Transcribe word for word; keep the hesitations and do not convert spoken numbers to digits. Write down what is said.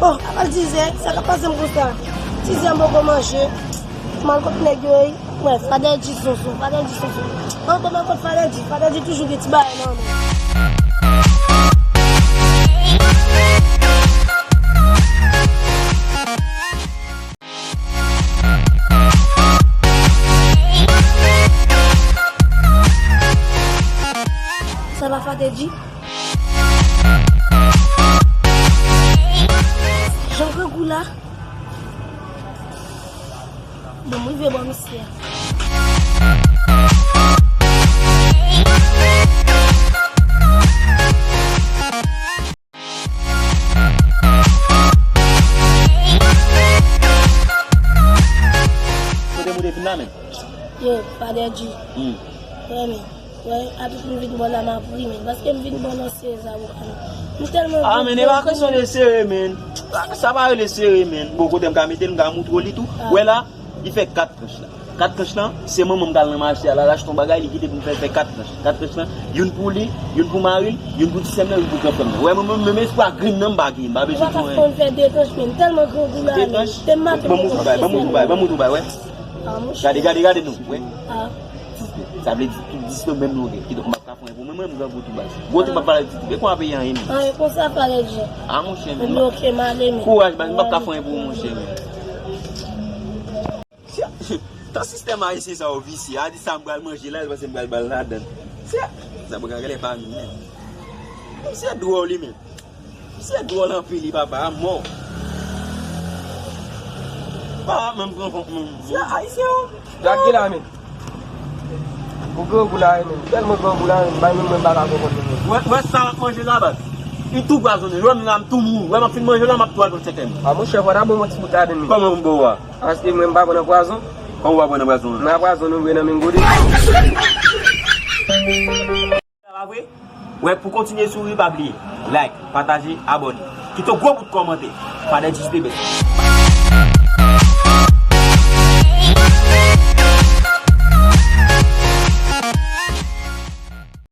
Oh, apre dizè, sa k ap pase m konsa? Dizè m poko manje. M al kot nèg yo, wi. Wè, Fadè di sonson, Fadè di sonson. An, bon, m al kot Fadè di, Fadè di toujou gen ti bagay nan men. Sa pa Fadè di? Jan grangou la. Bon, m rive bò misye. Kote m ou te vin la menm? Yo, Fadè di. Hmm. Wè, men. Wè, apre m vin bò la, m ap ri, men. Paske m vin bò nan sere zaboka, men. M tèlman... Ah, men, e pa kesyon de sere, men. Sa pa rele sere, men. Bon, kote m ka mete l, m ka moutre w li tou. Ah. Wè la, li fè kat tranch la. Kat tranch lan, se manman m t al nan mache a, l al achte yon bagay, li kite pou m fè, fè kat tranch. Kat tranch lan, youn pou li, youn pou mari l, youn pou ti sè m nan, youn pou gran frè m nan. Wè, mwen, mwen, menm espwa grenn nan, m pa gen, m pa bezwen pou anyen. Ou pa ka fè de tranch, men. M tèlman grangou la, men. De tranch? Te m maten. Ban m moutre w bagay, ban m moutre w bagay, ban m moutre w bagay, wè. Ah, monchè. Gade, gade, gade nou, wè. Ah. Sa vle di tout dis yo menm longè. Kidonk, m p ap ka fè anyen pou mwen, mwen, m grangou tou baz. Gwo tip m ap pale di tip. E kwa peye anyen menm. Anyen konsa pale di. Ah, monchè, men. Oke, m ale, men. Kouraj, baz, m p ap ka fè anyen pou ou, monchè, men. Tan sistèm ayisyen sa yo visye, a di sa m pral manje la, li panse m pral ba l ladan. Se, sa mwen ka rele pa vin menm. Misye dwòl li menm. Misye dwòl anpil li papa, a mò. Pa menm pran kont menm. Se ayisyen yo. Gad ki la menm. Ou grangou la menm. Tèlman grangou la menm, bay menm mwen pa ka pran kont menm. Wè, wè sa m ap manje la baz. Li tou pwazonnen. Wè m la m tou mouri. Wè m ap fin manje la m ap tou al pran sèkèy mwen. A monchè, fò ta ban mwen ti bout ladan li. Kòman pou m ba w a? Paske mwen m pa pran nan pwazon. Kòman w pa pran nan pwazon an? Mwen a pwazon nou vre nan menm gode. Sa pa vre? Wè, pou kontinye souri, pa bliye like, pataje, abòne. Kite yon gwo bout kòmantè. Fadè di the best.